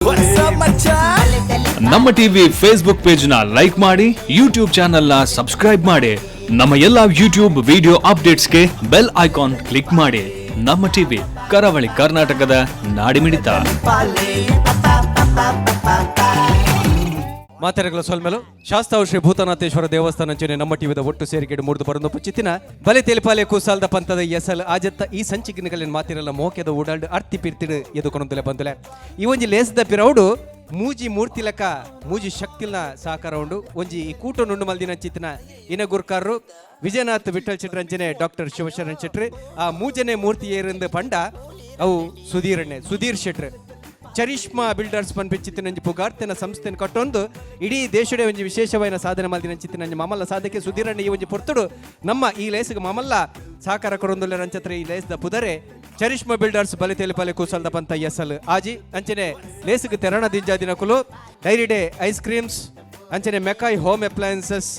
What's up, ಮಚ್ಚಾ? ನಮ್ಮ TV Facebook page ನ ಲೈಕ್ ಮಾಡಿ, ಯೂಟ್ಯೂಬ್ ಚಾನೆಲ್ ನ ಸಬ್ಸ್ಕ್ರೈಬ್ ಮಾಡಿ. ನಮ್ಮ ಎಲ್ಲಾ ಯೂಟ್ಯೂಬ್ ವಿಡಿಯೋ ಅಪ್ಡೇಟ್ಸ್ಗೆ ಬೆಲ್ ಐಕಾನ್ ಕ್ಲಿಕ್ ಮಾಡಿ. ನಮ್ಮ ಟಿವಿ, ಕರಾವಳಿ ಕರ್ನಾಟಕದ ನಾಡಿಮಿಡಿತ. ಮಾತೆರೆಗಳ ಸೊಲ್ಮೆಲು ಶಾಸ್ತಾವು ಶ್ರೀ ಭೂತನಾಥೇಶ್ವರ ದೇವಸ್ಥಾನ ಅಂಚನೆ ನಮ್ಮ ಟಿವಿದ ಒಟ್ಟು ಸೇರಿಕೆಡು ಮೂಡ್ದು ಬರಂದು ಪುಚಿತಿನ ಬಲೆ ತೆಲಿಪಾಲೆ ಕೂಸಾಲ್ದ ಪಂತದ ಎಸಲ್ ಆಜತ್ತ ಈ ಸಂಚಿಗಿನಗಲಿನ ಮಾತಿರಲ್ಲ ಮೋಕೆದ ಓಡಾಡು ಅರ್ತಿ ಪಿರ್ತಿಡು ಎದುಕೊನೊಂದುಲೆ ಬಂದುಲೆ. ಈ ಒಂಜಿ ಲೇಸ್ದ ಪಿರೌಡು ಮೂಜಿ ಮೂರ್ತಿಲಕ ಮೂಜಿ ಶಕ್ತಿಲ್ನ ಸಹಕಾರ ಉಂಡು. ಒಂಜಿ ಈ ಕೂಟ ನುಂಡು ಮಲ್ದಿನ ಚಿತ್ತಿನ ಇನ ಗುರ್ಕಾರರು ವಿಜಯನಾಥ್ ವಿಠಲ್ ಶೆಟ್ರಂಚನೆ ಡಾಕ್ಟರ್ ಶಿವಶರಣ್ ಶೆಟ್ರು. ಆ ಮೂಜನೆ ಮೂರ್ತಿ ಏರಿಂದ ಪಂಡ ಅವು ಸುಧೀರಣ್ಣೆ, ಸುಧೀರ್ ಶೆಟ್ರು. ಚರಿಷ್ಮಾ ಬಿಲ್ಡರ್ಸ್ ಪನ್ಪಿಂಚಿತ್ತಿನಂಜಿ ಪುಗಾರ್ತೆನ ಸಂಸ್ಥೆನ ಕಟ್ಟೊಂದು ಇಡೀ ದೇಶಡೆ ಒಂಜಿ ವಿಶೇಷವಾಯಿನ ಸಾಧನೆ ಮಲ್ದಿನಂಚಿತ್ತಿನಂಜಿ ಮಾಮಲ್ಲ ಸಾಧಕೆ ಸುಧೀರಣ್ಣ. ಈ ಒಂಜಿ ಪೊರ್ತುಡು ನಮ್ಮ ಈ ಲೇಸ್ಗೆ ಮಾಮಲ್ಲ ಸಹಕಾರ ಕೊರೊಂದುಲ್ಲೆ ರಂಚತ್ರ. ಈ ಲೇಸ್ದ ಪುದರೆ ಚರಿಷ್ಮಾ ಬಿಲ್ಡರ್ಸ್ ಬಲಿತೇಲಿ ಪಲೆ ಕೂಸಲ್ದ ಪಂತ ಎಸಲ್ ಆಜಿ. ಅಂಚನೆ ಲೇಸ್ಗೆ ತೆರಣ ದಿಂಜಾದಿನಕುಲು ಡೈರಿ ಡೇ ಐಸ್ ಕ್ರೀಮ್ಸ್, ಅಂಚನೆ ಮೆಕಾಯ್ ಹೋಮ್ ಅಪ್ಲಯನ್ಸಸ್,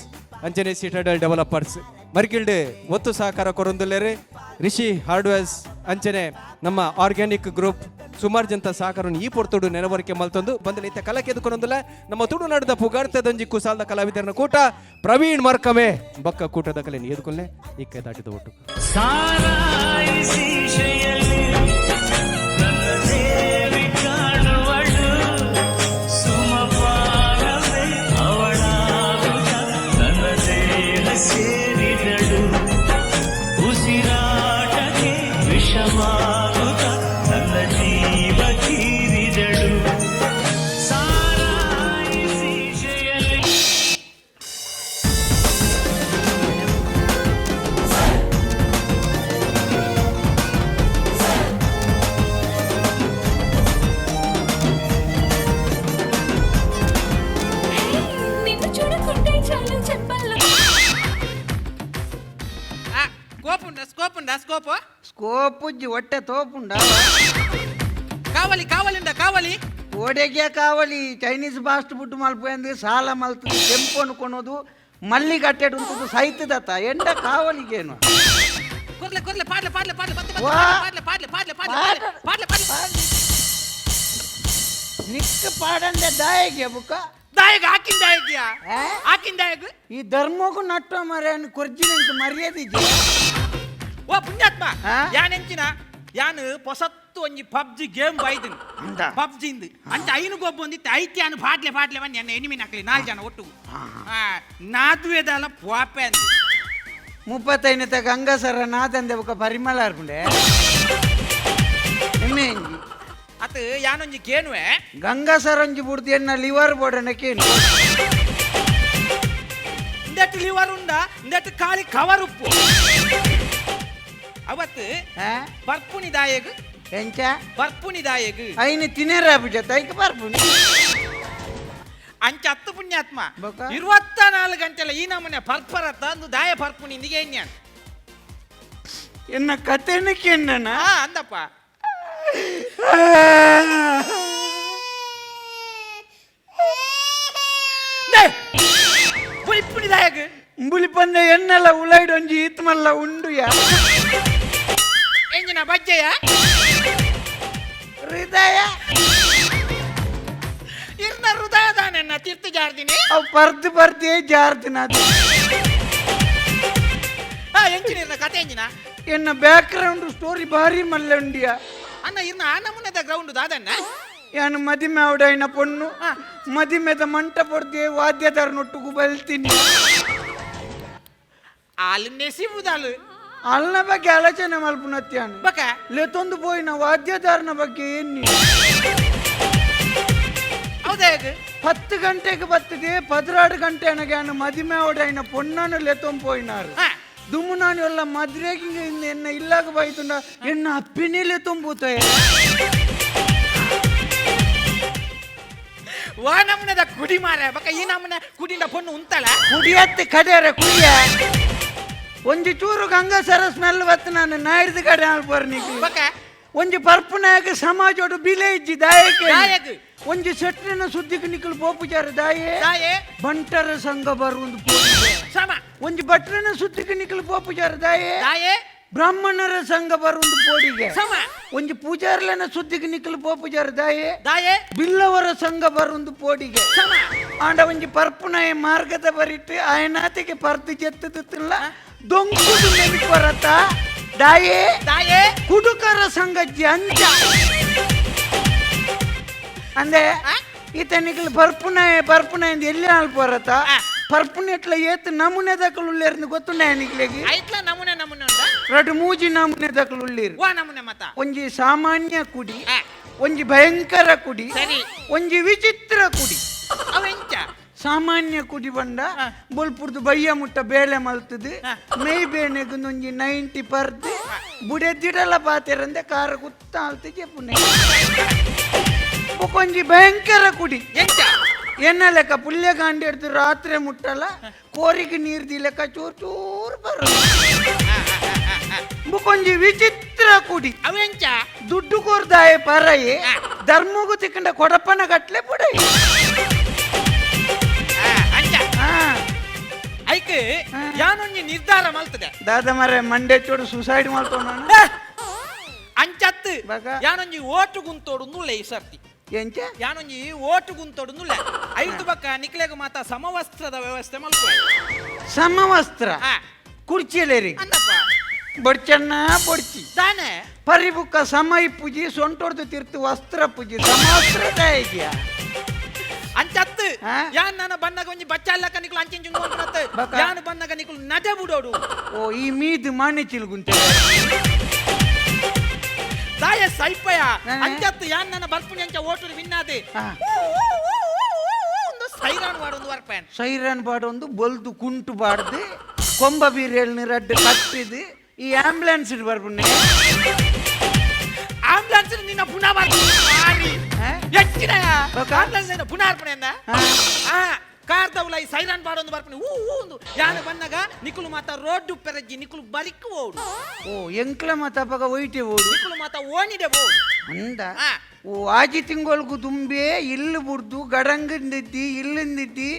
ಅಂಚನೆ ಸಿಟಡಲ್ ಡೆವಲಪರ್ಸ್ ಮರ್ಗಿಲ್ಡ್ ಒತ್ತು ಸಹಕಾರ ಕೊರೊಂದುಲ್ಲೇರು. ರಿಷಿ ಹಾರ್ಡ್ವೇರ್ಸ್, ಅಂಚನೆ ನಮ್ಮ ಆರ್ಗ್ಯಾನಿಕ್ ಗ್ರೂಪ್ ಸುಮಾರು ಜಂತ ಸಹಕಾರವನ್ನು ಈ ಪೊರ್ತುಡು ನೆನವರಿಕೆ ಮಲ್ತೊಂದು ಬಂದಲ. ಇತ್ತ ಕಲಕೆ ಎದುಕೊಂದುಲ್ಲ ನಮ್ಮ ತುಳುನಾಡದ ಪುಗಾರ್ತದಂಜಿ ಕುಸಾಲ್ದ ಕಲಾವಿದರನ ಕೂಟ ಪ್ರವೀಣ್ ಮರ್ಕಮೆ ಬಕ್ಕ ಕೂಟದ ಕಲೆ ಎದುಕೊಲ್ಲೆ ಇಕ್ಕ ದಾಟಿದ ಒಟ್ಟು. ಸಾರಾಯಿ ಸೀಸೆಯಲ್ಲಿ ನನ್ನ ದೇವಿ ಕಾಣುವಳು, ಸುಮಪಾನವೇ ಅವಳಾಗುತ್ತ ನನ್ನ ದೇಹ ಸೇರಿದಳು, ಉಸಿರಾಟಕ್ಕೆ ವಿಷವಾಗುತ್ತ ನನ್ನ ಜೀವ ಕೀರಿದಳು. ಸಾರಾಯಿ ಸೀಸೆಯಲ್ಲಿ. నిన్ను చూడకుంటే చాలు చెప్పల్లో. స్కోప్ ఉందా? స్కోప్ ఉందా? స్కోప్? ಸ್ಕೋಪ್ ಉಜ್ಜಿ ಹೊಟ್ಟೆ ತೋಪುಂಡ. కావాలి, కావాలిందా? కావాలి. ಓಡೆಗೆ ಕಾವಲಿ? ಚೈನೀಸ್ ಫಾಸ್ಟ್ ಫುಡ್ ಮಲ್ಪಂದು ಸಾಲ ಮಲ್ತದು, ಕೆಂಪು ಅನ್ಕೊಳೋದು, ಮಲ್ಲಿ ಕಟ್ಟೆಡ್ ಉಂಟು ಸೈತದತ್ತ ಎಂಡ ಕಾವಲಿಗೇನು? కుర్లే కుర్లే, పాటలే పాటలే పాటలే, పత్తి పత్తి. వా. పాటలే పాటలే పాటలే పాటలే పాటలే పాటలే. ನಿಕ್ಕ ಪಾಡಂದೆ ದಾಯಗೆ ಬುಕ್ಕ. దాయగ ఆకిన్ దాయగియా? ಆ? ఆకిన్ దాయగు. ಈ ಧರ್ಮಕ್ಕೂ ನಟ್ಟ ಮರೆ ಕೊರ್ಜಿನ ಮರ್ಯಾದೆ. ఓ పుణ్యాత్మ! ಆ? యానెంచిన యాను పొసత్తు ಒಂಜಿ ಪಬ್ಜಿ ಗೇಮ್ ಬೈದಿನ್. ಅಂದ. ಪಬ್ಜಿ ಇಂದು ಅಂಚ ಐನು ಗೊಬ್ಬ ಒಂದಿತ್ತು. ಐತಿ ಯಾನು ಪಾಟ್ಲೆ ಪಾಟ್ಲೆ ಬಂದು ಎನ್ನ ಎನಿಮಿ ನಕಲಿ ನಾಲ್ ಜನ ಒಟ್ಟು ನಾದುವೆದಲ್ಲ ಪೋಪೆ ಅಂದು. ಮುಪ್ಪತ್ತೈನತ ಗಂಗಾಸರ ನಾದಂದೆ ಬುಕ್ಕ ಪರಿಮಳ ಅರ್ಪುಂಡೆ ಎಮ್ಮೆ. ಅತ್ ಯಾನೊಂಜಿ ಕೇನುವೆ. ಗಂಗಾಸರಂಜಿ ಬುಡ್ದು ಎನ್ನ ಲಿವರ್ ಬೋಡನಕೇನು? ಇಂದಟ್ಟು ಲಿವರ್ ಉಂಡ, ಇಂದಟ್ಟು ಖಾಲಿ ಕವರ್ ಉಪ್ಪು ಅವತ್ತು. ಆ? ಬರ್ಪುನಿ ದಾಯಗ್. ಎಂಚ? ಬರ್ಪುನಿ ದಾಯಗ್. ಐನು ತಿನೇರ ಬಿಜತ್ತ ಐಕ ಬರ್ಪುನಿ. ಅಂಚ ಹತ್ತು ಪುಣ್ಯಾತ್ಮ. ಬೊಕ? 24 ಗಂಟೆಲ ಈ ನಮೂನೆ ಪರ್ಪರತ್ತ ಅಂದು ದಾಯ ಪರ್ಪುನಿ ಇಂದಿಗೆ ಎನ್ಯಾನ್. ಎನ್ನ ಕತೆನಕ್ಕೆ ಎನ್ನನ? ಹಾ, ಅಂದಪ್ಪ. ಬುಲ್ಪುನಿ ದಾಯಗ್. ಬುಲಿಪಂದೆ ಎನ್ನೆಲ್ಲ ಉಲೈಡೊಂಜಿ ಇತ್ಮಲ್ಲ ಉಂಡು ಯಾ. ಎಂಜಿನ ಬಜ್ಜೆಯ? ಹೃದಯ. ಇರ್ನ ಹೃದಯ ದಾನೆನ್ನ ತೀರ್ಥ ಜಾರ್ದಿನಿ. ಅವು ಪರ್ದು ಪರ್ದೇ ಜಾರ್ದಿನ ಅದು. ಹಾ, ಎಂಜಿನ ಇರ್ನ ಕತೆ ಎಂಜಿನ? ಎನ್ನ ಬ್ಯಾಕ್ ಗ್ರೌಂಡ್ ಸ್ಟೋರಿ ಭಾರಿ ಮಲ್ಲ ಉಂಡಿಯ. ಅನ್ನ ಇರ್ನ ಆ ನಮೂನೆದ ಗ್ರೌಂಡ್ ದಾದನ್ನ? ಯಾನು ಮದಿಮೆ ಅವಡೈನ ಪೊಣ್ಣು ಮದಿಮೆದ ಮಂಟಪೊಡ್ದೆ ವಾದ್ಯದಾರನೊಟ್ಟುಗು ಬಲ್ತೀನಿ. ಆಲ್ ನೆಸಿಬುದಾಲು. ಅಲ್ನ ಬಗ್ಗೆ ಆಲೋಚನೆ ಮಲ್ಪುನತ್ಯಾನು. ಬಕ? ಲೆತೊಂದು ಪೋಯಿನ ವಾದ್ಯದಾರನ ಬಗ್ಗೆ ಏನಿ? ಹೌದಾ ಹೇಗೆ? 10 ಗಂಟೆಗೆ ಬತ್ತದೆ 12 ಗಂಟೆ ಅನಗೆ ಮದಿಮೆ ಅವಡೈನ ಪೊಣ್ಣನು ಲೆತೊಂದು ಪೋಯಿನಾರು. ದುಮ್ಮು ನಾನು ಎಲ್ಲ ಮದ್ರೆಗೆ ಎನ್ನ ಇಲ್ಲಾಗ ಬಾಯ್ತುಂಡ ಎನ್ನ ಅಪ್ಪಿನೇ ತುಂಬುತ್ತೆ. ವಾ ನಮೂನೆದ ಕುಡಿ ಮಾರ! ಬಕ ಈ ನಮೂನೆ ಕುಡಿಂದ ಪೊಣ್ಣು ಉಂತಲ? ಕುಡಿಯತ್ತೆ ಕಡೆಯರ ಕುಡಿಯ. ಒಂಜಿ ಚೂರು ಗಂಗಾಸರ ಸ್ಮೆಲ್ ಬತ್ತು ನಾನು ನಾಯ್ದು ಕಡೆ ಅಲ್ಪರ್ನಿಕ್. ಬಕ? ಒಂಜಿ ಪರ್ಪುನಾಯಕ ಸಮಾಜೋಡು ಬಿಲೆ ಇಜ್ಜಿ ದಾಯಕೆ. ದಾಯಕ್. ಒಂಜಿ ಸೆಟ್ರಿನ ಸುದ್ದಿಗೆ ನಿಕ್ಕಲು ಪೋಪುಜಾರ ದಾಯೆ? ದಾಯೆ? ಬಂಟರ ಸಂಘ ಬರುವಂದು. ಸಮ. ಒಂಜಿ ಭಟ್ರನ ಸುದ್ದಿಗೆ ನಿಕ್ಕಲು ಪೋಪುಜಾರ ದಾಯೆ? ದಾಯೆ? ಬ್ರಾಹ್ಮಣರ ಸಂಘ ಬರುಂದು ಪೋಡಿಗೆ. ಸಮ. ಒಂಜಿ ಪೂಜಾರ್ಲೆನ ಸುದ್ದಿಗೆ ನಿಕ್ಕಲು ಪೋ ಪೂಜಾರ ದಾಯೆ. ದಾಯೆ. ಬಿಲ್ಲವರ ಸಂಘ ಬರುಂದು ಪೋಡಿಗೆ. ಸಮ. ಆಂಡ ಒಂಜಿ ಪರ್ಪುನಾಯ ಮಾರ್ಗದ ಬರಿಟ್ಟು ಆಯನಾತಿಗೆ ಪರ್ದು ಜೆತ್ತುತ್ತಿಲ್ಲ ದೊಂಕುದು ನೆನಪರತ ದಾಯೆ. ದಾಯೆ. ಕುಡುಕರ ಸಂಘ ಅಂಚ ಅಂದೆ ಈತ ನಿಕಲ್ ಪರ್ಪುನಾಯ ಪರ್ಪುನಾಯ ಎಲ್ಲಿ ಆಳ್ ಪೋರತ. ಪರ್ಪುನೆಟ್ಲ ಏತ್ ನಮೂನೆ ದಕಲು ಉಳ್ಳೇರ್ಂದು ಗೊತ್ತುಂಡ ನಿಕ್ಲೆಗ್? ಐಟ್ಲ ನಮೂನೆ ನಮೂನೆ ಉಂಡ. ರಡ್ಡು ಮೂಜಿ ನಮೂನೆ ದಕಲು ಉಳ್ಳೇರು. ವಾ ನಮೂನೆ ಮತ? ಒಂಜಿ ಸಾಮಾನ್ಯ ಕುಡಿ, ಒಂಜಿ ಭಯಂಕರ ಕುಡಿ, ಸರಿ. ಒಂಜಿ ವಿಚಿತ್ರ ಕುಡಿ. ಅವ ಎಂಚ? ಸಾಮಾನ್ಯ ಕುಡಿ ಬಂಡ ಬೊಲ್ಪುರ್ದು ಬಯ್ಯ ಮುಟ್ಟ ಬೇಳೆ ಮಲ್ತದು, ಮೈ ಬೇನೆಗ್ ಒಂಜಿ 90 ಪರ್ದು ಬುಡೆದಿಡಲ ಪಾತೆರಂದೆ ಕಾರ ಕುತ್ತ ಆಲ್ತಿಗೆ ಪುಣೆ. ಒಂಜಿ ಭಯಂಕರ ಕುಡಿ ಎಂಚ? ಎನ್ನ ಲೆಕ್ಕ ಪುಲ್ಯ ಗಾಂಡಿ ಹಿಡ್ದು ರಾತ್ರಿ ಮುಟ್ಟಲ್ಲ ಕೋರಿಗೆ ನೀರ್ the ಲೆಕ್ಕ ಚೂರ್ ಚೂರ್ ಬರ. ಬುಕೊಂಜಿ ವಿಚಿತ್ರ ಕುಡಿ. ಅವ ಎಂಚ? ದುಡ್ಡು ಕೋರ್ದಾಯ ಪರಯೆ, ಧರ್ಮಗು ತಿಕ್ಕಂಡ ಕೊಡಪನ ಗಟ್ಲೆ ಬುಡೈ. ಅಂಚ. ಐಕ್ ಯಾನೊಂಜಿ ನಿರ್ಧಾರ ಮಲ್ತದೆ. ದಾದ ಮರೆ, ಮಂಡೆ ಚೋಡು ಸುಸೈಡ್ ಮಾಡ್ತಾನ. ಅಂಚತ್ತು. ಬಗ. ಯಾನೊಂಜಿ ಓಟು ಗುಂತೋಡು ನುಳ್ಳೆ ಈ ಸರ್ತಿ. ಎಂಚ? ಯಾನೊಂಜಿ ಓಟು ಗುಂತೋಡು ನುಳ್ಳೆ. ಐದು ಬಕ್ಕ ನಿಕ್ಲೆಗ್ ಮಾತ ಸಮವಸ್ತ್ರದ ವ್ಯವಸ್ಥೆ ಮಲ್ಪುವೆ. ಸಮವಸ್ತ್ರ? ಕುರ್ಚಿಯಲೇರಿ? ಅಂದಪ್ಪ. ಬಡ್ಚಣ್ಣ ಬೊಡ್ಚಿ. ದಾನೆ? ಪರಿಬುಕ್ಕ ಸಮ ಪೂಜಿ ಸೊಂಟೊಡ್ದು ತಿರ್ತು ವಸ್ತ್ರ ಪೂಜಿ ಸಮವಸ್ತ್ರ ದಾಯಿದ್ಯಾ? ಅಂಚತ್ತು. ಯಾನ್ ನನ್ನ ಬನ್ನಗ ಒಂಜಿ ಬಚ್ಚಲ್ಲಕ ನಿಕ್ಲು ಅಂಚಿಂಚು ನೋಡ್ರತ್. ಬಕ. ಯಾನ್ ಬನ್ನಗ ನಿಕ್ಲು ನಜ ಬುಡೋಡು. ಓ, ಈ ಮೀದ್ ಮಾಣಿ ಚಿಲ್ಗುಂತೆ. ದಾಯ ಸೈಪಯ. ಅಂಚತ್ತು, ಯಾನ್ ನನ್ನ ಬರ್ಪುಣಿ ಅಂಚ ಓಟುಡು ವಿನ್ನಾದೆ ಒಂದು ಸೈರಾನ್ ವಾಡೊಂದು ವರ್ಪೇನ್. ಸೈರನ್ ಬಾಡೊಂದು ಬೊಲ್ದು ಕುಂಟು ಬಾಡ್ದು ಕೊಂಬ ಬೀರೇಳ್ನ ರಡ್ಡು ಕಟ್ಟಿದು ಈ ಆಂಬ್ಯುಲೆನ್ಸ್ ಬರ್ಪುಣೆ. ಆಂಬ್ಯುಲೆನ್ಸ್ ನಿನ್ನ ಪುನಃ ಮಾರಿ. ಎಚ್ಚಿನ ಬಕ. ಆಂಬ್ಯುಲೆನ್ಸ್ ಪುನಃ ಅರ್ಪಣೆ. ಕಾರ್ ದೌಲ ಈ ಸೈರಾನ್ ಬಾಡೊಂದು ಬರ್ಪುಣಿ ಊ ಊ ಒಂದು. ಯಾನ್ ಬನ್ನಗ ನಿಕುಲು ಮಾತ ರೋಡ್ ಪೆರಜ್ಜಿ, ನಿಕುಲು ಬರಿಕ್ ಓಡು. ಓ, ಎಂಕ್ಲ ಮತಪಗ ಒಯ್ಟೆ ಓಡು. ನಿಕುಲು ಮಾತ ಓಣಿಡೆ ಓಡು. ಅಂದ. ಓ, ಆಜಿ ತಿಂಗೊಳ್ಗು ದುಂಬೆ ಇಲ್ಲು ಬುಡ್ದು ಗಡಂಗಂದಿದ್ದಿ ಇಲ್ಲಂದಿದ್ದಿ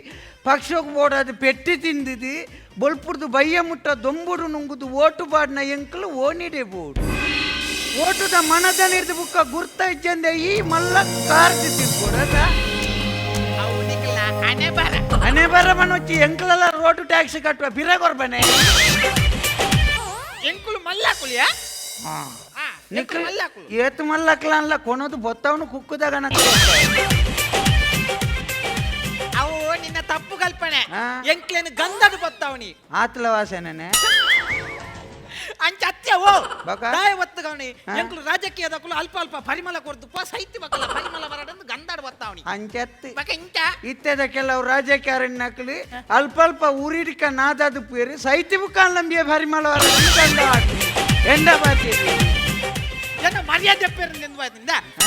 ಪಕ್ಷಕ್ಕೆ ಬೋಡಾದ ಪೆಟ್ಟಿ ತಿಂದಿದ್ದಿ ಬೊಲ್ಪುರ್ದು ಬಯ್ಯ ಮುಟ್ಟ ದೊಂಬುಡು ನುಂಗುದು ಓಟು ಬಾಡ್ನ ಎಂಕ್ಲು ಓನಿಡೆ ಬೋಡು. ಓಟುದ ಮನದ ನಿರ್ದು ಬುಕ್ಕ ಗುರ್ತ ಇಜ್ಜಂದೆ ಈ ಮಲ್ಲ ಕಾರ್ ತಿಕ್ಕೊಡದ. ಅವು ನಿಕಲ್ನ ಹಣೆ ಬರ. ಅನೆ ಬರ ಮನೋಚ್ಚಿ, ಎಂಕ್ಲೆಲ್ಲ ರೋಡ್ ಟ್ಯಾಕ್ಸ್ ಕಟ್ಟುವ ಪಿರ ಕೊರ್ಬನೆ. ಎಂಕುಲು ಮಲ್ಲಾಕುಲಿಯಾ? ಎಂಕುಲು ಮಲ್ಲಾಕುಲು. ಏತು ಮಲ್ಲಕ್ಲನ್ಲ ಕೊನದು ಬೊತ್ತವನು ಕುಕ್ಕುದಾಗ. ಅವು ನಿನ್ನ ತಪ್ಪು ಕಲ್ಪನೆ. ಎಂಕ್ಲೇನು ಗಂಧದ ಬತ್ತವನಿ. ಆತ್ಲ ವಾಸನೆ. ಅಂಚ ಅತ್ಯ ಓ. ಬಕ. ದಾಯ ಒತ್ತುಗವನಿ. ಎಂಕುಲು ರಾಜಕೀಯದಕುಲು ಅಲ್ಪ ಅಲ್ಪ ಪರಿಮಳ ಕೊರ್ದು ಪ ಸೈತಿ ಬಕಲ ಪರಿಮಳ ಬರಡಂದು ಗಂಧದ ಬತ್ತಾವನಿ. ಅಂಚತ್ತು. ಬಕ ಇಂಚ. ಇತ್ತೆದ ಕೆಲವು ರಾಜಕಾರಣಿನಕ್ಲು ಅಲ್ಪ ಅಲ್ಪ ಊರಿಡಿಕ ನಾದಾದು ಪೇರು ಸೈತಿ ಬುಕ್ಕಾನ್ ನಂಬಿಯ ಪರಿಮಳ ಗಂಧ ಎಂಡ ಬಾತಿ. ಎನ್ನ ಮರ್ಯಾದೆ ಪೇರು ನಿಂದು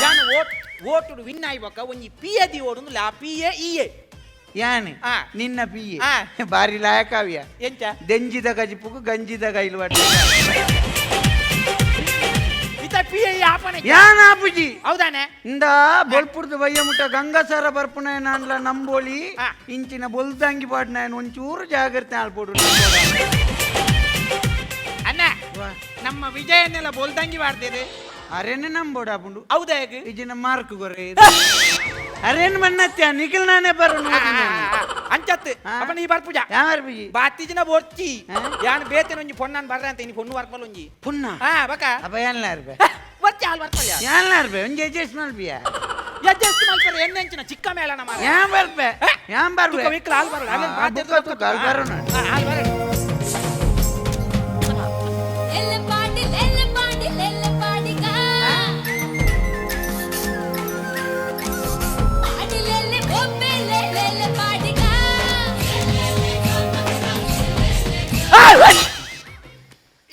ಯಾನು ಓಟ್ ಓಟುಡು ವಿನ್ ಆಯ್ಬಕ ಒಂಜಿ ಪಿ ಎ the ಓಡುಂದು ಆ ಪಿ ಎ ಇ ಎ. ಯಾನೆ? ನಿನ್ನ ಪಿ ಎ? ಬಾರಿ ಲಾಯಕಾವ್ಯ. ಎಂಚ? ದೆಂಜಿದ ಗಜಿಪುಗು ಗಂಜಿದ ಗೈಲು. ಇತ ಪಿ ಎ ಆಪಣೆ. ಯಾನ ಆಪುಜಿ. ಹೌದಾನೆ? ಇಂದ ಬೊಲ್ಪುರ್ದು ಬಯ್ಯ ಮುಟ್ಟ ಗಂಗಸರ ಬರ್ಪುನ ನಾನ್ಲ ನಂಬೋಳಿ. ಇಂಚಿನ ಬೊಲ್ದಂಗಿ ಪಾಡ್ನ ಒಂಚೂರು ಜಾಗ್ರತೆ ಆಲ್ಪೋಡು. ಅಣ್ಣ, ನಮ್ಮ ವಿಜಯನ್ನೆಲ್ಲ ಬೋಲ್ದಂಗಿ ಮಾಡ್ತೀರಿ. ಅರೇನೆ ನಂಬೋಡು ಆಪುಂಡು. ಹೌದಾ ಹೇಗೆ? ಇಜಿನ ಮಾರ್ಕ್ ಗೊರೆ ಅರೇನು ಮನ್ನತ್ಯ ನಿಖಿಲ್ ನಾನೇ ಬರು. ಅಂಚತ್ತು. ಅಪ್ಪ ನೀ ಬರ್ಪುಜ? ಯಾವ ಬರ್ಪುಜಿ? ಬಾತಿಜಿನ ಬೋರ್ಚಿ. ಯಾನ್ ಬೇತೇನ ಒಂಜಿ ಪೊಣ್ಣನ್ ಬರ್ರ ಅಂತ ಇನಿ ಪೊಣ್ಣು ವರ್ಪಲ್ ಒಂಜಿ. ಪುಣ್ಣ? ಬಕ. ಅಪ್ಪ ಏನ್ಲ ಇರ್ಬೆ? ಬರ್ಚಿ ಹಾಲ್ ವರ್ಪಲ್. ಏನ್ಲ ಇರ್ಬೆ, ಒಂಜಿ ಅಡ್ಜಸ್ಟ್ ಮಲ್ಪಿಯ. ಅಡ್ಜಸ್ಟ್ ಮಲ್ಪರೆ ಎಣ್ಣೆಂಚಿನ ಚಿಕ್ಕ ಮೇಳನ ಮಾರ. ಯಾನ್ ಬರ್ಪೆ, ಯಾನ್ ಬರ್ಪೆ. ತುಕ ವಿಕ್ಲ ಹಾಲ್ ಬರಲ್ಲ. ಬುಕ್ಕ ತುಕ ಹಾಲ್ ಬರೋಣ. ಹಾಲ್ ಬರೋಣ. ఎల్ల పాడి లెల్ల పాడి లెల్ల పాడిగా పాడి లెల్లె బొబ్బె లెల్లె పాడిగా.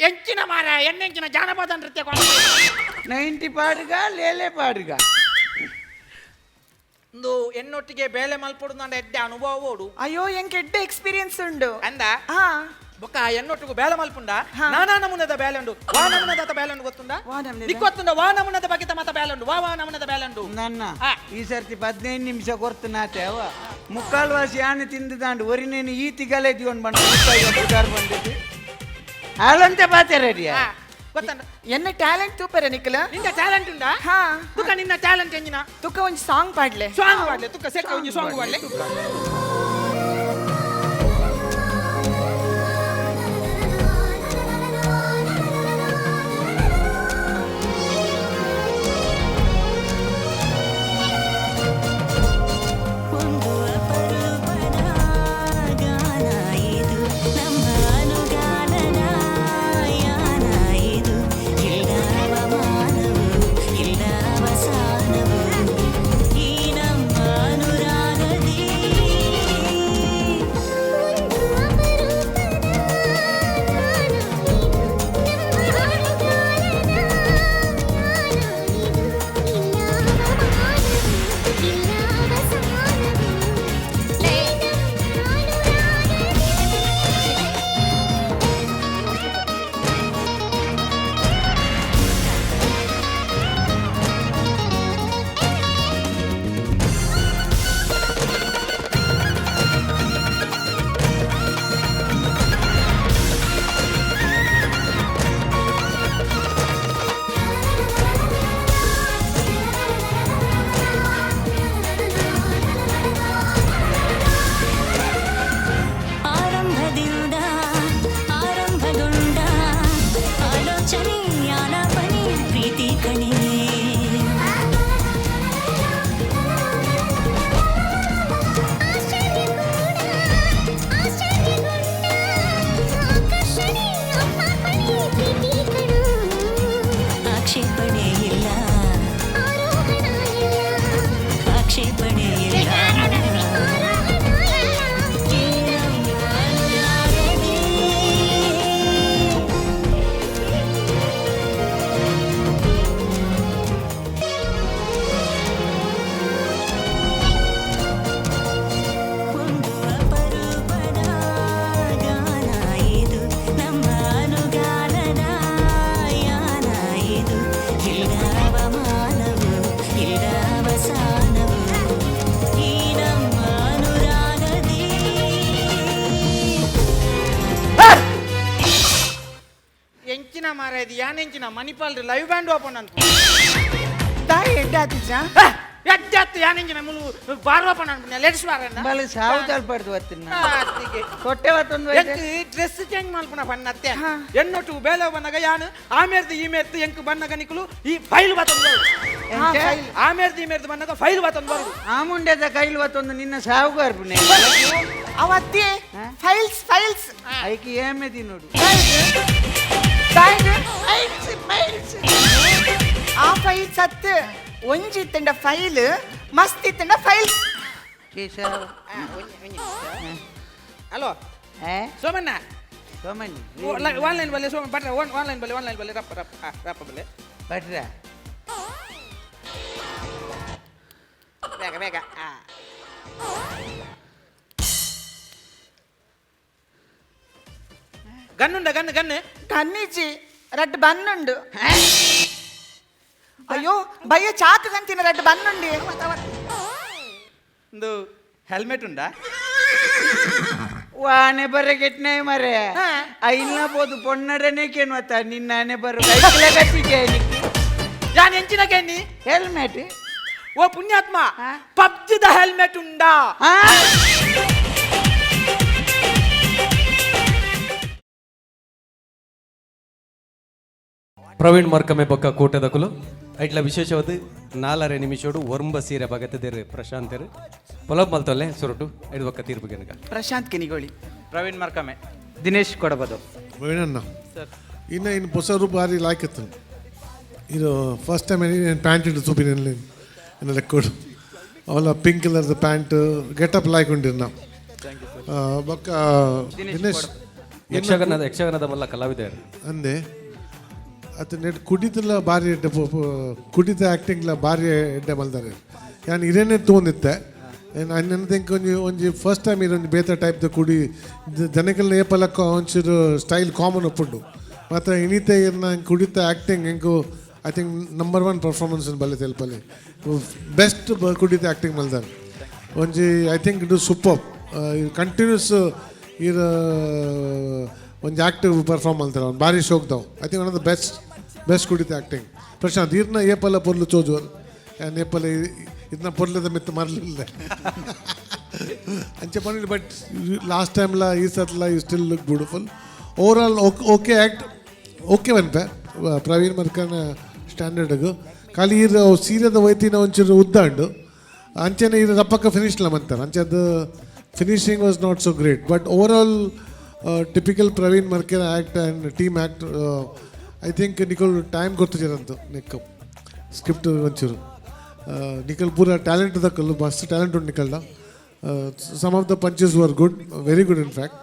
ಎಂಚಿನ ಮಾರ, ಎಣ್ಣೆಂಚಿನ ಜಾನಪದ ನೃತ್ಯ. 90 ಪಾಡುಗ ಲೇಲೆ ಪಾಡುಗ. ಒಂದು ಎನ್ನೊಟ್ಟಿಗೆ ಬೇಲೆ ಮಲ್ಪೊಡು ನಂಡ ಎಡ್ಡೆ ಅನುಭವ ಓಡು. ಅಯ್ಯೋ, ಎಂಕ್ ಎಡ್ಡೆ ಎಕ್ಸ್ಪೀರಿಯನ್ಸ್ ಉಂಡು. ಅಂದ. ಬೊಕ್ಕ ಎನ್ನೊಟ್ಟಿಗೆ ಬೇಲೆ ಮಲ್ಪುಂಡ ನಾನಾ ನಮೂನದ ಬೇಲೆ ಉಂಡು. ವಾ ನಮೂನದ ಬೇಲೆ ಉಂಡು ಗೊತ್ತುಂಡ? ವಾ ನಮೂನೆದ? ನಿಕ್ ಗೊತ್ತುಂಡ? ವಾ ನಮೂನದ ಬಗ್ಗೆ ಮತ ಬೇಲೆ ಉಂಡು, ವಾ ವಾ ನಮೂನದ ಬೇಲೆ ಉಂಡು. ನನ್ನ ಈ ಸರ್ತಿ 15 ನಿಮಿಷ ಕೊರ್ತು ನಾತೆ ಅವ ಮುಕ್ಕಾಲು ವಾಸಿ ಆನೆ ತಿಂದು ಒರಿನೇನು ಈ ತಿಗಲೆ ದಿವನ್ ಬಂಡ ಮುಕ್ಕಾಯಿ ಪುದಾರ್ ಬಂದಿದ್ದು ಹಾಲಂತೆ ಬಾತೆ ರೆಡಿಯ. ಗೊತ್ತಂಡ. ಎನ್ನ ಟ್ಯಾಲೆಂಟ್ ತೂಪರ ನಿಕಲ. ನಿನ್ನ ಟ್ಯಾಲೆಂಟ್ ಉಂಡಾ? ಹಾ. ತುಕ ನಿನ್ನ ಟ್ಯಾಲೆಂಟ್ ಎಂಜಿನ? ತುಕ ಒಂಜಿ ಸಾಂಗ್ ಪಾಡ್ಲೆ. ಸಾಂಗ್ ಪಾಡ್ಲೆ ತುಕ, ಸೆಕ್ಕ ಒಂಜಿ ಸಾಂಗ್ ಪಾಡ್ಲೆ. ಒಂದು ಅಪರೂಪದ ಗಾನ ಇದು, ನಮ್ಮ ಅನುಗಾನದ ಯಾನ ಇದು. ಇಲ್ಲವ ಮಾನವು, ಇಲ್ಲವ ಸಾನವು ಈ ನಮ್ಮ ಅನುರಾಗದಿ. ಒಂದು ಅಪರೂಪದ ಗಾನ ಇದು, ನಮ್ಮ ಅನುಗಾನದ ಯಾನ ಇದು. ಇಲ್ಲವ ಮಾನವು, ಇಲ್ಲವ ಸಾನವು ಈ ನಮ್ಮ ಅನುರಾಗದಿ. ಆರಂಭದಿಂದ ಆರಂಭಗೊಂಡ ಆಲೋಚನೆ, ಆಲಾಪನೆ, ಪ್ರೀತಿ ಕಣೆ. ಆಕ್ಷೇಪಣೆ ಇಲ್ಲ, ಆಕ್ಷೇಪಣೆ ಇಲ್ಲ. ಈ ನಮ್ಮ ಅನುರಾಗದಿ. ಒಂದು ಅಪರೂಪದ ಗಾನ ಇದು, ನಮ್ಮ ಅನುಗಾನದ ಯಾನ ಇದು. ಇಲ್ಲವ ಮಾನವು, ಇಲ್ಲವ ಸಾನವು ಈ ನಮ್ಮ ಅನುರಾಗದಿ. ಎಂಚಿನ ಮಾರ ಇದು, ಯಾನ್ ಎಂಚಿನ ಮಣಿಪಾಲ್ ಲೈವ್ ಬ್ಯಾಂಡ್ ಓಪನ್ ಅಂತ. ತಾಯಿ ಎಡ್ಡೆ ಆತಿಜ. ಎಡ್ಡತ್ತು ಯಾನ್ ಎಂಚಿನ ಮುಲು ಬಾರ್ ಓಪನ್ ಅನ್ಪುನ, ಲೇಡೀಸ್ ಬಾರ್ ಅನ್ನ. ಬಲ ಸಾವು ತಲ್ಪಡ್ದು ಬತ್ತಿನ ಕೊಟ್ಟೆ ಬತ್ತೊಂದು. ಎಂಕ್ ಡ್ರೆಸ್ ಚೇಂಜ್ ಮಲ್ಪುನ ಪನ್ನತ್ತೆ. ಎನ್ನೊಟ್ಟು ಬೇಲೆ ಬನ್ನಗ ಯಾನ್ ಆಮೇರ್ದು ಈ ಮೇರ್ದು ಎಂಕ್ ಬನ್ನಗ ನಿಕುಲು ಈ ಫೈಲ್ ಬತ್ತೊಂದು ಬರು. ಆಮೇರ್ದು ಈ ಮೇರ್ದು ಬನ್ನಗ ಫೈಲ್ ಬತ್ತೊಂದು ಬರು. ಆ ಮುಂಡೆದ ಕೈಲ್ ಬತ್ತೊಂದು ನಿನ್ನ ಸಾವು ಅರ್ಪಣೆ. ಅವತ್ತಿ ಫೈಲ್ಸ್ ಫೈಲ್ಸ್. ಐಕೆ ಏಮೆ ತಿನ್ನೋಡು. ಫೈಲ್ಸ್ ಫೈಲ್ಸ್, ಆ ಫೈಲ್ಸ್ ಅತ್ತು ಒಂಜಿ ಇತ್ತಂಡ ಫೈಲ್, ಮಸ್ತ್ ಇತ್ತಂಡ ಫೈಲ್ಸ್. ಹಲೋ. ಏ. ಸೋಮಣ್ಣ. ಸೋಮಣ್ಣಿ. ಆನ್ಲೈನ್ ಬಲ್ಲೆ ಸೋಮ ಭಟ್ರ, ಆನ್ಲೈನ್ ಬಲ್ಲೆ, ಆನ್ಲೈನ್ ಬಲ್ಲೆ, ರಪ್ಪ ರಪ್ಪ, ಆ, ರಪ್ಪ ಬಲ್ಲೆ. ಭಟ್ರ. ಬೇಗ ಬೇಗ ಆ. ಗನ್ನುಂಡ ಗನ್ ಗನ್? ಕನ್ನಿಜಿ, ರಡ್ಡ್ ಬನ್ನುಂಡು. ಅಯ್ಯೋ ಬಯ್ಯ ಚಾಕು ಕಂತಿನ ರಡ್ಡ್ ಬನ್ನುಂಡಿ. ಒಂದು ಹೆಲ್ಮೆಟ್ ಉಂಡಾ? ವಾನೆ ಬರ ಕೆಟ್ನೆ ಮರೆ. ಐಲ್ನ ಪೋದು ಪೊನ್ನಡನೆ ಕೇನ್ವತ್ತ ನಿನ್ನ ಆನೆ ಬರ ಕಟ್ಟಿಗೆ. ಯಾನ್ ಎಂಚಿನ ಕೇನಿ? ಹೆಲ್ಮೆಟ್. ಓ ಪುಣ್ಯಾತ್ಮ, ಪಬ್ಜಿದ ಹೆಲ್ಮೆಟ್ ಉಂಡಾ? ಹಾ. ಪ್ರವೀಣ್ ಮರ್ಕಮೆ ಬೊಕ್ಕ ಕೂಟದಕುಲು ಐಟ್ಲ ವಿಶೇಷವಾದ ನಾಲರೆ ನಿಮಿಷೋಡು ಒರ್ಂಬ ಸೀರೆ ಬಗತದೇರು ಪ್ರಶಾಂತರು ಪೊಲಬ್ ಮಲ್ತೊಲ್ಲೆ ಸುರುಟು ಐದು ಬೊಕ್ಕ ತೀರ್ಪು ಗೆನಗ. ಪ್ರಶಾಂತ್ ಕಿನಿಗೋಳಿ. ಪ್ರವೀಣ್ ಮರ್ಕಮೆ. ದಿನೇಶ್ ಕೊಡಬದು. ಪ್ರವೀಣಣ್ಣ, ಇನ್ನು ಇನ್ನು ಹೊಸ ರೂಪ ಬಾರಿ ಲಾಯ್ಕ್ ಇತ್ತು ಇದು. ಫಸ್ಟ್ ಟೈಮ್ నేను ಪ್ಯಾಂಟ್ ಇಟ್ಟು చూపి నేను ಲೆಕ್ಕೋಡು ಅವಲ್ಲ ಪಿಂಕ್ ಕಲರ್ದ ಪ್ಯಾಂಟ್ ಗೆಟಪ್ ಲಾಯ್ಕ್ ಉಂಡಿರ್ನ. ಬೊಕ್ಕ ದಿನೇಶ್. ಯಕ್ಷಗಾನದ ಮಲ್ಲ ಕಲಾವಿದರು. ಅಂದೆ ಅತ ನೆಟ್ ಕುಡಿತಲ ಬಾರಿ ಎಡ್ಡೆ, ಕುಡಿತ ಆ್ಯಕ್ಟಿಂಗ್ಲ ಬಾರಿ ಎಡ್ಡೆ ಮಲ್ದಾರೆ. ಯಾನ್ ಇರೇನೆ ತೂಂದಿತ್ತೆ ನನ್ನ ತಿಂಕ್ ಒಂಜಿ ಒಂಜಿ ಫಸ್ಟ್ ಟೈಮ್ ಇರೊಂಜಿ ಬೇತೆ ಟೈಪ್ದ ಕುಡಿ ಜನಕಲ್ನ ಏಪಲಕ್ಕ ಒಂಚೂರು ಸ್ಟೈಲ್ ಕಾಮನ್ ಒಪ್ಪುಂಡು. ಮಾತ್ರ ಇನಿತೆ ಇರ್ನ ಕುಡಿತ acting ಎಂಕು I think number one performance ಬಲ್ಲೆ ತೆಲ್ಪಲೆ. ಬೆಸ್ಟ್ ಕುಡಿತ ಆ್ಯಕ್ಟಿಂಗ್ ಮಲ್ದಾರೆ ಒಂಜಿ. I think it super continuous ಇರ್. ಒಂಜಿ ಆಕ್ಟಿವ್ ಪರ್ಫಾರ್ಮ್ ಮಲ್ತಾರೆ ಅವ್ನು ಭಾರಿ ಶೋಕ್ದವು. I think one of the best best ಕುಡಿತ ಆ್ಯಕ್ಟಿಂಗ್. ಪ್ರಶಾಂತ್, ಇರ್ನ ಏಪಲ್ಲ ಪೊರ್ಲು ಚೋಜುವರ್ ಆ್ಯಂಡ್ ಏಪಲ್ಲ ಇದನ್ನ ಪೊರ್ಲದ ಮಿತ್ತು ಮರಲಿಲ್ಲ ಅಂಚೆ ಪಂಡ. ಬಟ್ ಲಾಸ್ಟ್ ಟೈಮ್ಲ ಈ ಸತ್ಲ you still look beautiful. Overall okay act, okay ಪನ್ಪೆ ಪ್ರವೀಣ್ ಮರ್ಕನ ಸ್ಟ್ಯಾಂಡರ್ಡ್ಗು. ಖಾಲಿ ಇರ್ ಸೀರೆದ ವೈತಿನ ಒಂಚೂರು ಉದ್ದ ಉಂಡು. ಅಂಚೆನೆ ಇದು ರಪ್ಪಕ್ಕ ಫಿನಿಶ್ಲ ಮಂತಾರೆ. ಅಂಚೆ ಅದು finishing was not so great, but overall typical Praveen Markera act and team act. I think ನಿಕಲ್ time ಗೊತ್ತಿರಂತು Nick script ಒಂಚೂರು ನಿಕಲ್ ಪೂರ ಟ್ಯಾಲೆಂಟ್ ದಕ್ಕಲ್ಲು, ಮಸ್ತ್ ಟ್ಯಾಲೆಂಟ್ ಉಂಟು ನಿಕಲ್ಡ. Some of the punches were good, very good in fact.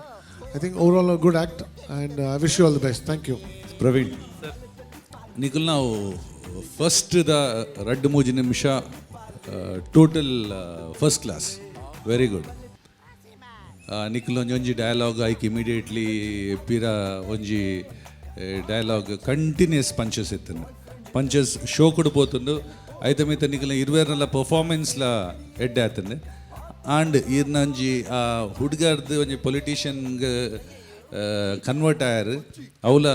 I think overall good act and I wish you all the best. Thank you. Praveen, ನಿಕುಲ್ ನಾವು first the ರಡ್ಡು ಮೂಜಿ ನಿಮಿಷ total first class, very good. ನಿಕುಲ್ ಒಂಜಿ ಒಂಜಿ dialog ಐಕ್ immediately ಪಿರ ಒಂಜಿ dialogue, continuous punches ಇತ್ತಂದು, punches show ಪೋತುಂಡು. ಐತ ಮಿತ್ತ ನಿಕಲ್ನ ಇರ್ವೇರ್ನಲ್ಲ ಪರ್ಫಾರ್ಮೆನ್ಸ್ಲ ಎಡ್ಡೆ ಆತಂದು. ಆಂಡ್ ಈರ್ನ ಒಂಜಿ ಆ ಹುಡುಗರ್ದು ಒಂಜಿ ಪೊಲಿಟಿಷಿಯನ್ಗ್ ಕನ್ವರ್ಟ್ ಆಯರ್, ಅವಲ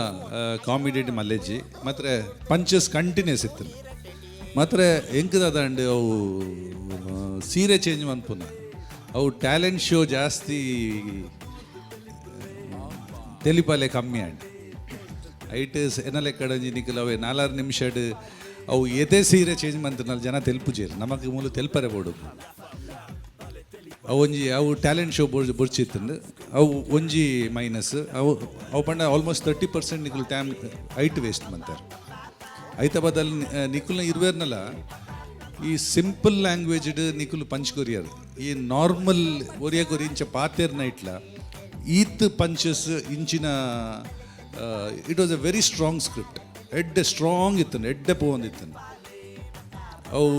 ಕಾಮಿಡಿ ಮಲ್ಲೇಜಿ ಮಾತ್ರ ಪಂಚಸ್ ಕಂಟಿನ್ಯೂಸ್ ಇತ್ತು. ಮಾತ್ರ ಎಂಕದಾದಂಡ್ ಅವು ಸೀರೆ ಚೇಂಜ್ ಮನ್ಪುನ, ಅವು ಟ್ಯಾಲೆಂಟ್ ಶೋ ಜಾಸ್ತಿ, ತೆಲಿಪಾಲೆ ಕಮ್ಮಿ ಆಂಡ್. ಐಟ್ ಎನ್ನ ಲೆಕ್ಕಡಂಜಿ ನಿಕಲ್ ಅವೆ ನಾಲಾರು ನಿಮಿಷಡ್ ಅವು ಎದೆ ಸೀರೆ ಚೇಂಜ್ ಮಂತನಲ್ಲಿ ಜನ ತೆಲ್ಪುಜೇರು, ನಮಕ್ ಮೂಲು ತೆಲ್ಪರೆ ಬೋಡು. ಅವು ಒಂಜಿ ಅವು ಟ್ಯಾಲೆಂಟ್ ಶೋ ಬೊರ್ಚಿತ್ತಂದು, ಅವು ಒಂಜಿ ಮೈನಸ್. ಅವು ಅವು ಪಂಡ ಆಲ್ಮೋಸ್ಟ್ 30% ನಿಕುಲ್ ಟೈಮ್ ಐಟ್ ವೇಸ್ಟ್ ಮಂತಾರೆ. ಐತ ಬದಲ್ ನಿಕುಲ್ನ ಇರ್ವೇರ್ನಲ್ಲ ಈ ಸಿಂಪಲ್ ಲ್ಯಾಂಗ್ವೇಜ್ ನಿಕುಲು ಪಂಚ್ ಕೊರಿಯರ್. ಈ ನಾರ್ಮಲ್ ಒರಿಯ ಕೊರಿ ಇಂಚ ಪಾತೇರ್ ನೈಟ್ಲ ಈತ್ ಪಂಚಸ್ ಇಂಚಿನ. It was a very strong script. ಎಡ್ಡೆ ಸ್ಟ್ರಾಂಗ್ ಇತ್ತನು, ಎಡ್ಡೆ ಪೋವೊಂದಿತ್ತನು. ಅವು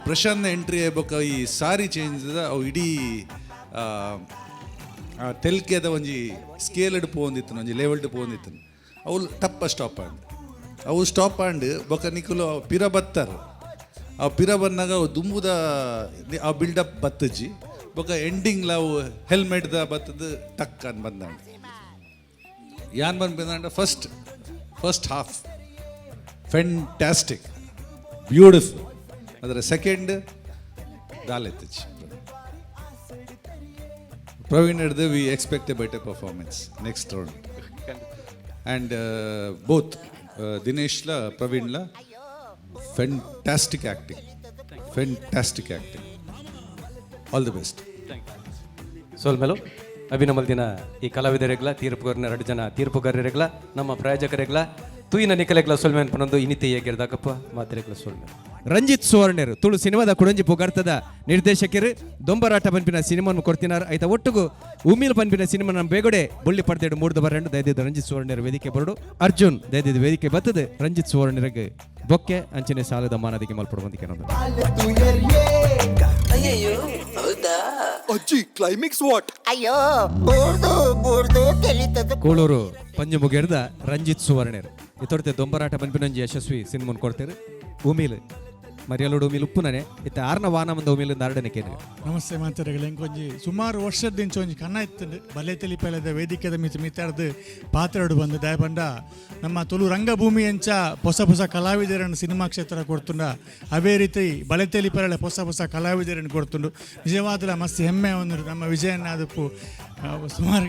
ಪ್ರಶಾಂತ್ ಎಂಟ್ರಿ ಆಗ್ಬೇಕ ಈ ಸಾರಿ ಚೇಂಜ್, ಅವು ಇಡೀ ಆ ತೆಲ್ಕೆದ ಒಂಜಿ ಸ್ಕೇಲ್ಡ್ ಪೋವೊಂದಿತ್ತನು, ಒಂಜಿ ಲೆವೆಲ್ಡ್ ಪೋವೊಂದಿತ್ತನು. ಅವು ಟಪ್ಪ ಸ್ಟಾಪ್ ಆಂಡ್. ಅವು ಸ್ಟಾಪ್ ಆಂಡ್ ಬೊಕ ನಿಕುಲು ಪಿರ ಬತ್ತಾರ. ಆ ಪಿರ ಬನ್ನಾಗ ಅವು ದುಂಬುದ ಆ ಬಿಲ್ಡಪ್ ಬತ್ತಜಿ. ಬೊಕ ಎಂಡಿಂಗ್ಲ ಅವು ಹೆಲ್ಮೆಟ್ದ ಬತ್ತದ ಟಕ್ ಅನ್ ಬಂದಂಡ. ಯಾನ್ ಬಂದ first first half fantastic, beautiful. ಅದರ ಸೆಕೆಂಡ್ ದಾಲೆತ್ತಜಿ. ಪ್ರವೀಣ್ ಹಿಡ್ದು we expect a better performance next round. And both ದಿನೇಶ್ಲ ಪ್ರವೀಣ್ಲ fantastic acting, fantastic acting. All the best. ಸೋಲ್ಮೇಲು ಅಭಿನಮಲ್ದಿನ ಈ ಕಲಾವಿದರೆಗ್ಲ, ತೀರ್ಪುಗಾರನ ಎರಡು ಜನ ತೀರ್ಪುಗಾರರೆಗ್ಲ, ನಮ್ಮ ಪ್ರಾಯೋಜಕರೆಗ್ಲ, ತೂಯಿನ ನಿಕಲೆಗ್ಲ ಸೊಲ್ಮೆ ಅನ್ಪನೊಂದು ಇನಿತೆ ಹೇಗಿರ್ದಾಕಪ್ಪ ಮಾತ್ರೆಗ್ಲ ಸೊಲ್ಮೆ. ರಂಜಿತ್ ಸುವರ್ಣರು ತುಳು ಸಿನಿಮಾದ ಕುಡಂಜಿ ಪುಗಾರ್ತದ ನಿರ್ದೇಶಕರು. ದೊಂಬರಾಟ ಪನ್ಪಿನ ಸಿನಿಮಾನು ಕೊಡ್ತಿನಾರ. ಆಯ್ತ ಒಟ್ಟುಗು ಉಮಿಲ್ ಪನ್ಪಿನ ಸಿನಿಮಾ ನಮ್ಮ ಬೇಗಡೆ ಬುಳ್ಳಿ ಪರ್ದೆಡು ಮೂಡ್ದು ಬರಂಡು. ದಯದಿದ್ದು ರಂಜಿತ್ ಸುವರ್ಣರ ವೇದಿಕೆ ಬರಡು. ಅರ್ಜುನ್, ದಯದಿದ್ದು ವೇದಿಕೆ ಬತ್ತದ. ರಂಜಿತ್ ಸುವರ್ಣರಿಗೆ ಬೊಕ್ಕೆ ಅಂಚನೆ ಸಾಲದ ಮಾನದಿಗೆ ಮಲ್ಪಡು ಬಂದಿಕೆ. ಅಜ್ಜಿ, ಕ್ಲೈಮ್ಯಾಕ್ಸ್ what? ಅಯ್ಯೋ, ಬೂರ್ದು ಬೂರ್ದು ತೆಲಿತದ. ಕೋಳೂರು ಪಂಜಮುಗೇರ್ದ ರಂಜಿತ್ ಸುವರ್ಣರ್ ಇತೊರ್ತೆ ದೊಂಬರಾಟ ಪನ್ಪಿನಂಜಿ ಯಶಸ್ವಿ ಸಿನಿಮಾನ್ ಕೊಡ್ತೇವೆ. ಉಮಿಲ್ ಮರಿಯಲೋಡು ಉಮಿಲ್ ಉಪ್ಪುನನೆ ಇತ್ತ ಆರ್ನ ವಾನ ಮಂದ ಉಮಿಲ್ ನಾರಡನೆ ಕೇನು. ನಮಸ್ತೆ ಮಾತಾಡಗಲ. ಒಂಜಿ ಸುಮಾರು ವರ್ಷದ ಒಂಜಿ ಕನ್ನ ಇತ್ತು, ಬಲೆ ತೆಲಿಪೆಲದ ವೇದಿಕೆದ ಮಿತ್ ಮಿತ್ತಾರ್ದು ಪಾತ್ರಡು ಬಂದು. ದಯಪಂಡ ನಮ್ಮ ತುಳು ರಂಗಭೂಮಿ ಎಂಚ ಹೊಸ ಹೊಸ ಕಲಾವಿದರನ್ನು ಸಿನಿಮಾ ಕ್ಷೇತ್ರ ಕೊಡ್ತುಂಡ, ಅವೇ ರೀತಿ ಬಲೆ ತೆಲಿಪೆಲ ಹೊಸ ಹೊಸ ಕಲಾವಿದರನ್ನು ಕೊಡ್ತುಂಡು. ನಿಜವಾದಲ ಮಸ್ತ್ ಹೆಮ್ಮೆ ಒಂದು. ನಮ್ಮ ವಿಜಯಣ್ಣ ಅದಕ್ಕೂ ಸುಮಾರು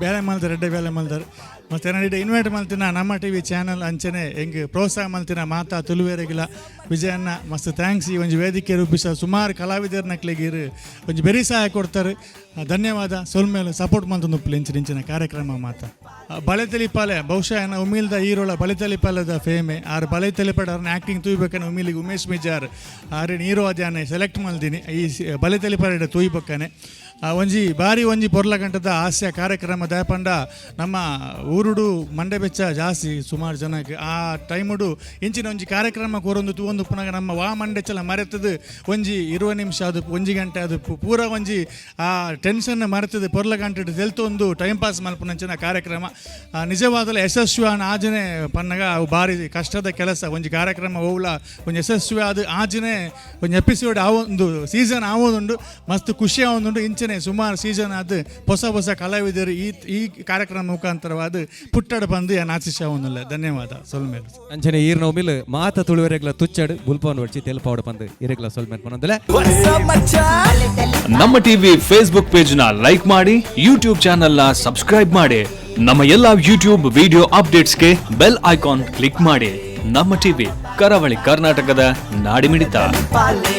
ಬೇಲೆ ಮಲ್ದಾರ್, ಎಡ್ಡೆ ಬೇಲೆ ಮಲ್ದಾರ್. ಮತ್ತು ಏನಾರ ಇನ್ವೈಟ್ ಮಲ್ತಿನ ನಮ್ಮ ಟಿವಿ ಚಾನಲ್ ಅಂಚನೆ ಹೆಂಗೆ ಪ್ರೋತ್ಸಾಹ ಮಲ್ತಿನ ಮಾತಾ ತುಳುವೇರೆಗಿಲ್ಲ, ವಿಜಯಣ್ಣ ಮಸ್ತ್ thanks. ಈ ಒಂಜಿ ವೇದಿಕೆ ರೂಪಿಸ ಸುಮಾರು ಕಲಾವಿದರ್ನಕ್ಲೆಗ್ ಇರು ಒಂಜಿ ಬೆರಿ ಸಹಾಯ ಕೊಡ್ತಾರೆ. ಧನ್ಯವಾದ. ಸೊಲ್ಮೇಲೆ ಸಪೋರ್ಟ್ ಮಲ್ತೊಂದು ಇಂಚಿನ ಇಂಚಿನ ಕಾರ್ಯಕ್ರಮ ಮಾತ. ಬಳೆ ತೆಲಿಪಾಲೆ ಬಹುಶಃ ಏನ ಉಮಿಲ್ದ ಹೀರೋಳ ಬಳೆ ತೆಲಿಪಾಲದ ಫೇಮೆ ಆರು. ಬಳೆ ತೆಲಿಪಾಡ ಅವ್ರನ್ನ ಆ್ಯಕ್ಟಿಂಗ್ ತೂಯ್ಬೇಕನೆ ಉಮಿಲಿಗೆ ಉಮೇಶ್ ಮಿಜಾರ್ ಆರೇನು ಹೀರೋ ಅದ್ಯಾನೆ ಸೆಲೆಕ್ಟ್ ಮಲ್ದಿನಿ. ಈ ಬಳೆ ತೆಲಿಪಾಲೆ ತೂಯ್ಬೇಕನೆ. ಒಂಜಿ ಬಾರಿ ಒಂಜಿ ಪೊರ್ಲ ಗಂಟದ ಹಾಸ್ಯ ಕಾರ್ಯಕ್ರಮ. ದಯಪಂಡ ನಮ್ಮ ಊರುಡು ಮಂಡೆ ಬೆಚ್ಚ ಜಾಸ್ತಿ ಸುಮಾರು ಜನಕ್ಕೆ. ಆ ಟೈಮುಡು ಇಂಚಿನ ಒಂಜಿ ಕಾರ್ಯಕ್ರಮ ಕೊರೊಂದು ತೂವೊಂದು ಪುನಗ ನಮ್ಮ ವಾ ಮಂಡೆಚ್ಚಲ ಮರೆತದು ಒಂಜಿ 20 ನಿಮಿಷ ಅದು ಒಂಜಿ ಗಂಟೆ ಅದು ಪೂರ ಒಂಜಿ ಆ ಟೆನ್ಷನ್ ಮರೆತದು ಪೊರ್ಲ ಗಂಟೆ ತೆಲ್ತೊಂದು ಟೈಮ್ ಪಾಸ್ ಮಲ್ಪುನಂಚಿನ ಕಾರ್ಯಕ್ರಮ. ನಿಜವಾದಲ ಯಶಸ್ವಿ ಆನ ಆಜನೆ ಪನ್ನಗ ಅವು ಬಾರಿ ಕಷ್ಟದ ಕೆಲಸ. ಒಂಜಿ ಕಾರ್ಯಕ್ರಮ ಓವ್ಲ ಒಂಜಿ ಯಶಸ್ವಿ ಆದ ಆಜನೆ ಒಂಜಿ ಎಪಿಸೋಡ್ ಆವೊಂದು ಸೀಸನ್ ಆವೊಂದುಂಡು, ಮಸ್ತ್ ಖುಷಿ ಆವೊಂದುಂಡು. ಇಂಚಿನ ಇಂಚನೆ ಸುಮಾರು ಸೀಸನ್ ಆದ್ ಹೊಸ ಹೊಸ ಕಲಾವಿದರು ಈ ಈ ಕಾರ್ಯಕ್ರಮ ಮುಖಾಂತರವಾದ ಪುಟ್ಟಡ ಬಂದು ಯಾನ್ ಆಶಿಷ ಧನ್ಯವಾದ ಸೊಲ್ಮೇಲೆ. ಅಂಚನೆ ಈರ್ನ ಉಮಿಲ್ ಮಾತ ತುಳುವರೆಗ್ಲ ತುಚ್ಚಡ್ ಬುಲ್ಪವನ್ ಒಡ್ಚಿ ತೆಲ್ಪಾವಡ ಪಂದ್ ಇರೆಗ್ಲ ಸೊಲ್ಮೆನ್ ಪನೊಂದುಲೆ. ನಮ್ಮ ಟಿವಿ ಫೇಸ್ಬುಕ್ ಪೇಜ್ ನ ಲೈಕ್ ಮಾಡಿ, ಯೂಟ್ಯೂಬ್ ಚಾನೆಲ್ ನ ಸಬ್ಸ್ಕ್ರೈಬ್ ಮಾಡಿ, ನಮ್ಮ ಎಲ್ಲಾ ಯೂಟ್ಯೂಬ್ ವಿಡಿಯೋ ಅಪ್ಡೇಟ್ಸ್ಗೆ ಬೆಲ್ ಐಕಾನ್ ಕ್ಲಿಕ್ ಮಾಡಿ. ನಮ್ಮ ಟಿವಿ, ಕರಾವಳಿ ಕರ್ನಾಟಕದ ನಾಡಿಮಿಡಿತ. ಪಾಲೆ.